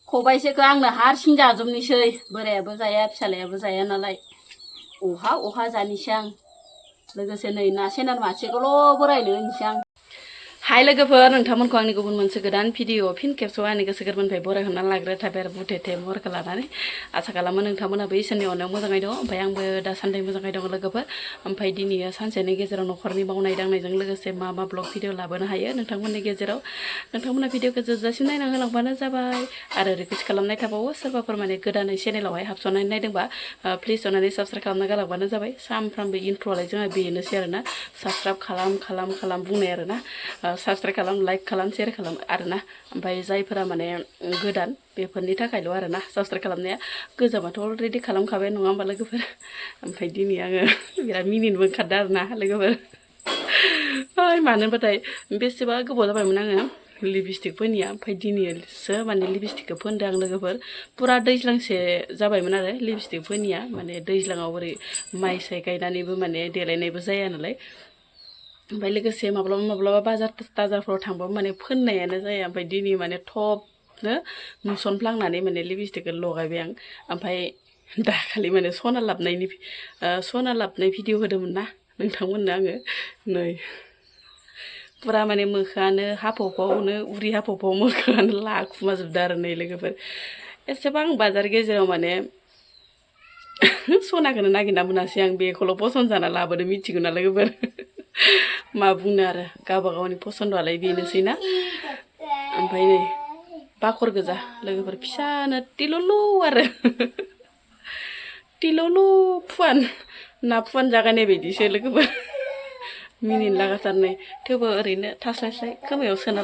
खबाइसेखौ आंनो हारसिं जाजोबनोसै बोरायाबो जाया फिसालायाबो जाया नालाय अहा जानोसै आं लोगोसे नै ना सेनार मासेखौल' बोरायनो होनोसै आं हाय लोगोफोर नोंथांमोनखौ आंनि गुबुन मोनसे गोदान भिडिअ फिन खेबसेयाव आंनि गोसो गोरबोनिफ्राय बरायहरना लाग्रो थाबाय आरो बुथेथे महरखौ लानानै आसा खालामो नोंथांमोनाबो इसोरनि अननायाव मोजाङै दं ओमफ्राय आंबो दासान्दि मोजाङै दं लोगोफोर ओमफ्राय दिनै सानसेनि गेजेराव न'खरनि मावनाय दांनायजों लोगोसे मा ब्लग भिडिअ लाबोनो हायो नोंथांमोननि गेजेराव नोंथांमोना भिडिअखौ जोबजासिम नायना होलांबानो जाबाय आरो रिकुवेस्ट खालामनाय थाबावो सोरबाफोर माने गोदानै चेनेलावहाय हाबसननानै नायदोंबा प्लिज अननानै साबस्क्राइब खालामना गालांबानो जाबाय सानफ्रामबो इन्ट्र'आलाय जोंहा बेनोसै आरोना साबस्क्राइब खालाम बुंनाय आरोना साबस्क्राइब खालाम लाइक खालाम शेयार खालाम आरोना ओमफ्राय जायफोरा माने गोदान बेफोरनि थाखायल' आरोना साबस्क्राइब खालामनाया गोजामाथ' अलरेडि खालामखाबाय नङा होमबा लोगोफोर ओमफ्राय दिनै आङो बिराद मिनिनोबो ओंखारदों आरोना लोगोफोर मानो होनबाथाय बेसेबा गोबाव जाबायमोन आङो लिपस्टिक फोननिया ओमफ्राय दिनैसो माने लिपस्टिकखौ फोनदों आं लोगोफोर फुरा दैज्लांसे जाबायमोन आरो लिपस्टिक फोननिया माने दैज्लाङाव ओरै माइ साइ गायनानैबो माने देलायनायबो जाया नालाय ओमफ्राय लोगोसे माब्लाबा बाजार टाजारफ्राव थांबाबो माने फोननायानो जाया ओमफ्राय दिनै माने थबनो नुसनफ्लांनानै माने लिपस्टिकखौ लगायबाय आं ओमफ्राय दाखालि माने सना लाबनाय भिडिअ होदोंमोन ना नोंथांमोननो आङो नै फुरा माने मोखाङानो हाफावनो उरि हाफाव मोखाङानो लाखुमाजोबदों आरो नै लोगोफोर एसेबां बाजार गेजेराव माने सनाखौनो नागिरना मोनासै आं बेखौल' पसन्द जाना लाबोदों मिथिगौ ना लोगोफोर मा बुंनो आरो गावबा गावनि पसन्दआलाय बेनोसै ना ओमफ्राय नै बाखर गोजा लोगोफोर फिसानो तिल'ल' आरो तिल'ल' फुवान ना फुवान जागायनाय बायदिसो लोगोफोर मिनिनो लागाथार नै थेवबो ओरैनो थास्लायस्लाय खोमायाव सोना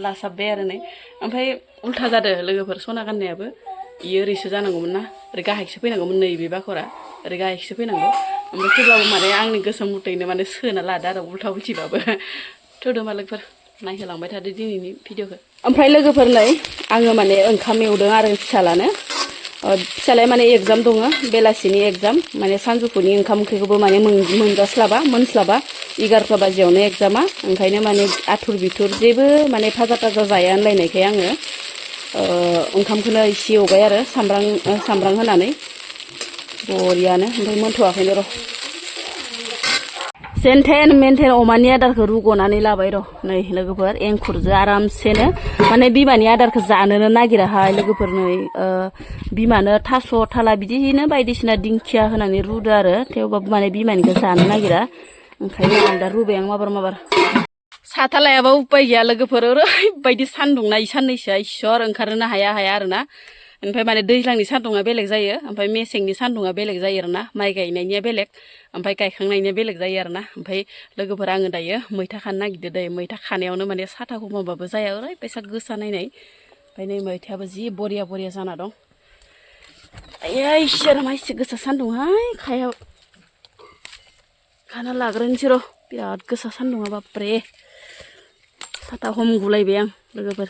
लासाबबाय आरो नै ओमफ्राय उल्था जादों लोगोफोर सना गाननायाबो इयो ओरैसो जानांगौमोन ना ओरै गाहायसो फैनांगौमोन नै बे बाखरा ओरै गाहायसो फैनांगौ ओमफ्राय थेवब्लाबो माने आंनि गोसो मथैनो माने सोना लादो आरो उल्था उल्थिबाबो थौदो मालिकफोर नायहोलांबाय थादो दिनैनि भिडिअखौ ओमफ्राय लोगोफोर नै आङो माने ओंखाम एवदों आरो फिसालाया माने एगजाम दङ बेलासिनि एगजाम माने सानजौफुनि ओंखाम ओंख्रिखौबो माने मोनस्लाबा 11 बाजियावनो एगजामा ओंखायनो माने आथुर बिथुर जेबो माने भाजा थाजा जाया होनलायनायखाय आङो ओंखामखौनो इसे एवबाय आरो सामब्राम होनानै बरियानो ओमफ्राय मोनथ'वाखैनो र' जेनथेन मेनथेन अमानि आदारखौ रुग'नानै लाबाय र' नै लोगोफोर एंखुरजों आरामसेनो माने बिमानि आदारखौ जानोनो नागिराहाय लोगोफोर नै बिमानो थास' थाला बिदिनो बायदिसिना दिंखिया होनानै रुदो आरो थेवबाबो माने बिमानिखौ जानो नागिरा ओंखायनो आं दा रुबाय आं माबार साथा लायाबा उपाय गैया लोगोफोर ओरैबायदि सान्दुंना साननैसोआ इसर ओंखारनो हाया आरोना ओमफ्राय माने दैज्लांनि सान्दुङा बेलेग जायो ओमफ्राय मेसेंनि सान्दुङा बेलेग जायो आरोना माइ गायनायनिया बेलेग ओमफ्राय गायखांनायनिया बेलेग जायो आरोना ओमफ्राय लोगोफोर आङो दायो मैथा खानो नागिरदो दै मैथा खानायावनो माने साथा हमबाबो जाया ओरैबायसा गोसा नायनाय ओमफ्राय नै मैथायाबो जि बरिया जाना दं इसोर मा एसे गोसा सान्दुंहाय खाना लाग्रोनोसै र' बिराद गोसा सान्दुङा बाबरे साथा हमगुलायबाय आं लोगोफोर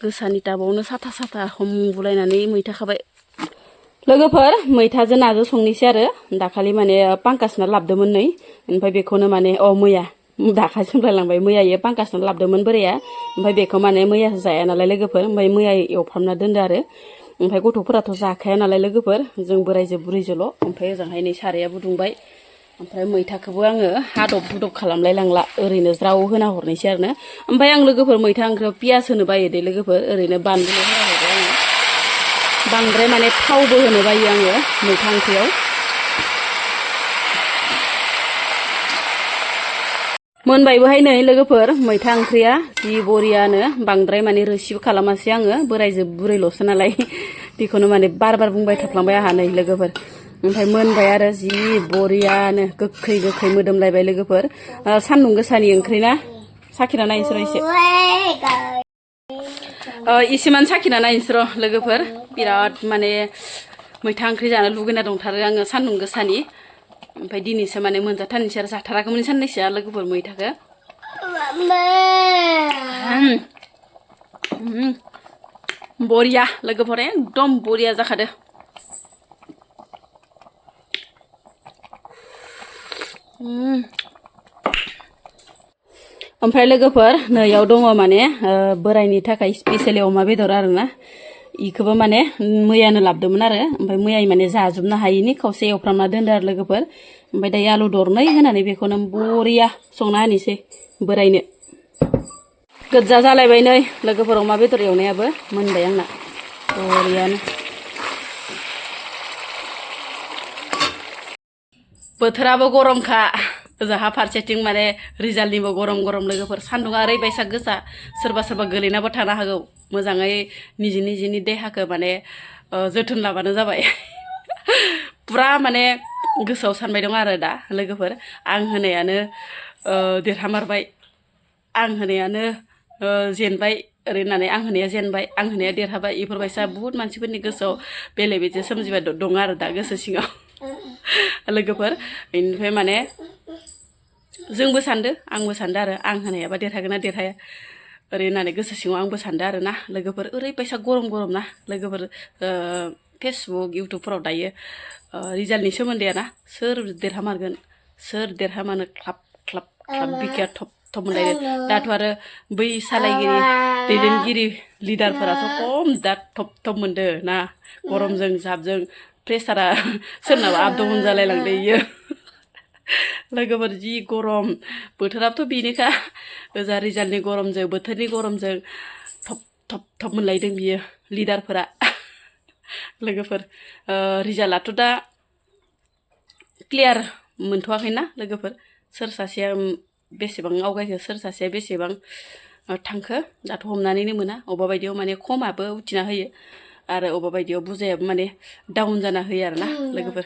गोसानि टाबावनो साथा हमगुलायनानै मैथा खाबाय लोगोफोर मैथाजों नाजों संनोसै आरो दाखालि माने पांकासना लाबोदोंमोन नै ओमफ्राय बेखौनो माने मैया दाखालि सोंलायलांबाय मैया इयो पांकासना लाबोदोंमोन बोराया ओमफ्राय बेखौ माने मैयासो जाया नालाय लोगोफोर ओमफ्राय मैया एवफ्रामना दोनदो आरो ओमफ्राय गथ'फोराथ' जाखाया नालाय लोगोफोर जों बोरायजो बुरैजोल' ओमफ्राय ओजोंहाय नै सारायाबो दुंबाय ओमफ्राय मैथाखौबो आङो हादब हुदब खालामलाय लांला ओरैनो ज्राव होना हरनोसै आरोना ओमफ्राय आं लोगोफोर मैथा ओंख्रियाव पियास होनो बायो दे लोगोफोर ओरैनो बानलुल' होना हरबाय आङो बांद्राय माने थावबो होनो बायो आङो मैथा ओंख्रियाव मोनबायबोहाय नै लोगोफोर मैथा ओंख्रिया जि बरियानो बांद्राय माने रोसिबो खालामासै आङो बोरायजो बुरैल'सो नालाय बेखौनो माने बार बुंबाय थाफ्लांबाय आंहा नै लोगोफोर ओमफ्राय मोनबाय आरो जि बरियानो गोखै मोदोमलायबाय लोगोफोर सान्दुं गोसानि ओंख्रि ना साखिना नायनोसै र' इसेमान साखिना नायनोसै र' लोगोफोर बिराद माने मैथा ओंख्रि जानो लुगैना दंथारो आङो सान्दुं गोसानि ओमफ्राय दिनैसो माने मोनजाथारनोसै आरो जाथाराखैमोन साननैसोआ लोगोफोर मैथाखौ बरिया लोगोफोर एकदम बरिया जाखादो ओमफ्राय लोगोफोर नैयाव दङ माने बोरायनि थाखाय स्पेसियलि अमा बेदर आरोना इखौबो माने मैयानो लाबोदोंमोन आरो ओमफ्राय मैया माने जाजोबनो हायिनि खावसे एवफ्रामना दोनदो आरो लोगोफोर ओमफ्राय दायो आलु दरनै होनानै बेखौनो बरिया संना होनोसै बोरायनो गोजा जालायबाय नै लोगोफोर अमा बेदर एवनायाबो मोनबाय आंना बरियानो बोथोराबो गरमखा ओजाहा फारसेथिं माने रिजाल्टनिबो गरम गरम लोगोफोर सान्दुङा ओरैबायसा गोसा सोरबा सोरबा गोलैनाबो थानो हागौ मोजाङै निजिनि देहाखौ माने जोथोन लाबानो जाबाय पुरा माने गोसोआव सानबाय दं आरो दा लोगोफोर आं होनायानो देरहामारबाय आं होनायानो जेनबाय ओरै होननानै आं होनाया जेनबाय आं होनाया देरहाबाय इफोरबायसा बुहुत मानसिफोरनि गोसोआव बेले बेजे सोमजिबाय दं आरो दा गोसो सिङाव लोगोफोर बेनिफ्राय माने जोंबो सानदो आंबो सानदो आरो आं होनायाबा देरहागोन ना देरहाया ओरै होननानै गोसो सिङाव आंबो सानदो आरो ना लोगोफोर ओरैबायसा गरम ना लोगोफोर फेसबुक इउटुबफोराव दायो रिजाल्टनि सोमोन्दै ना सोर देरहामारगोन सोर देरहामानो ख्लाब ख्लाब ख्लाब बिखाया थब थब मोनलायदों दाथ' आरो बै सालायगिरि दैदेनगिरि लिडारफोराथ' खम दा थब मोनदो ना गरमजों जाबजों प्रेसारा सोरनाबा आप डाउन जालायलांदो इयो लोगोफोर जि गरम बोथोराबोथ' बेनोखा ओजा रिजाल्टनि गरमजों बोथोरनि गरमजों थब मोनलायदों बियो लिडारफोरा लोगोफोर रिजाल्टआथ' दा क्लियार मोनथ'वाखैना लोगोफोर सोर सासेया बेसेबां आवगायखो सोर सासेया बेसेबां थांखो दाथ' हमनानैनो मोना अबेबा बायदियाव माने खमाबो उथिना होयो आरो अबेबा बायदियाव बुजायाबो माने डाउन जाना होयो आरोना लोगोफोर